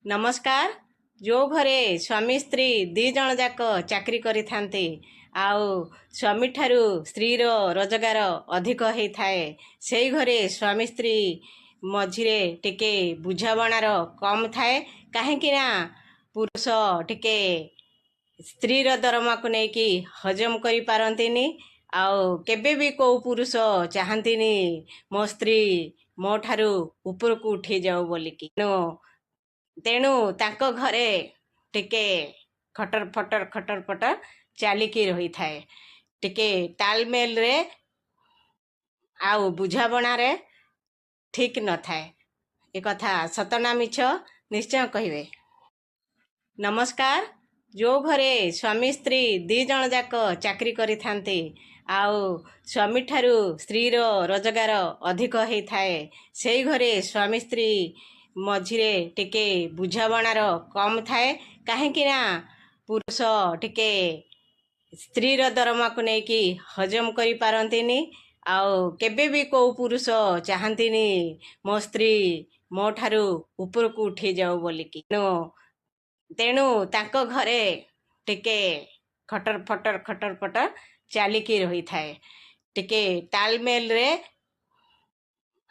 ନମସ୍କାର। ଯେଉଁ ଘରେ ସ୍ୱାମୀ ସ୍ତ୍ରୀ ଦୁଇ ଜଣ ଯାକ ଚାକିରି କରିଥାନ୍ତି ଆଉ ସ୍ୱାମୀଠାରୁ ସ୍ତ୍ରୀର ରୋଜଗାର ଅଧିକ ହେଇଥାଏ, ସେଇ ଘରେ ସ୍ୱାମୀ ସ୍ତ୍ରୀ ମଝିରେ ଟିକେ ବୁଝାମଣାର କମ୍ ଥାଏ। କାହିଁକି ନା ପୁରୁଷ ଟିକେ ସ୍ତ୍ରୀର ଦରମାକୁ ନେଇକି ହଜମ କରିପାରନ୍ତିନି ଆଉ କେବେ ବି କେଉଁ ପୁରୁଷ ଚାହାନ୍ତିନି ମୋ ସ୍ତ୍ରୀ ମୋ ଠାରୁ ଉପରକୁ ଉଠିଯାଉ ବୋଲିକି। ତେଣୁ ତାଙ୍କ ଘରେ ଟିକେ ଖଟର ଫଟର ଖଟର ଫଟର ଚାଲିକି ରହିଥାଏ। ଟିକେ ତାଲମେଲରେ ଆଉ ବୁଝାମଣାରେ ଠିକ୍ ନଥାଏ। ଏ କଥା ସତ ନା ମିଛ, ନିଶ୍ଚୟ କହିବେ। ନମସ୍କାର। ଯେଉଁ ଘରେ ସ୍ୱାମୀ ସ୍ତ୍ରୀ ଦୁଇ ଜଣ ଯାକ ଚାକିରି କରିଥାନ୍ତି ଆଉ ସ୍ୱାମୀଠାରୁ ସ୍ତ୍ରୀର ରୋଜଗାର ଅଧିକ ହେଇଥାଏ, ସେଇ ଘରେ ସ୍ୱାମୀ ସ୍ତ୍ରୀ ମଝିରେ ଟିକେ ବୁଝାମଣାର କମ୍ ଥାଏ। କାହିଁକି ନା ପୁରୁଷ ଟିକେ ସ୍ତ୍ରୀର ଦରମାକୁ ନେଇକି ହଜମ କରିପାରନ୍ତିନି ଆଉ କେବେ ବି କେଉଁ ପୁରୁଷ ଚାହାନ୍ତିନି ମୋ ସ୍ତ୍ରୀ ମୋ ଠାରୁ ଉପରକୁ ଉଠିଯାଉ ବୋଲିକି। ତେଣୁ ତାଙ୍କ ଘରେ ଟିକେ ଖଟର ଫଟର ଖଟର ଫଟର ଚାଲିକି ରହିଥାଏ। ଟିକେ ତାଲମେଲରେ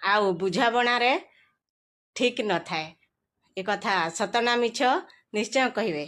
ଆଉ ବୁଝାମଣାରେ ଠିକ୍ ନଥାଏ। ଏ କଥା ସତ ନା ମିଛ, ନିଶ୍ଚୟ କହିବେ।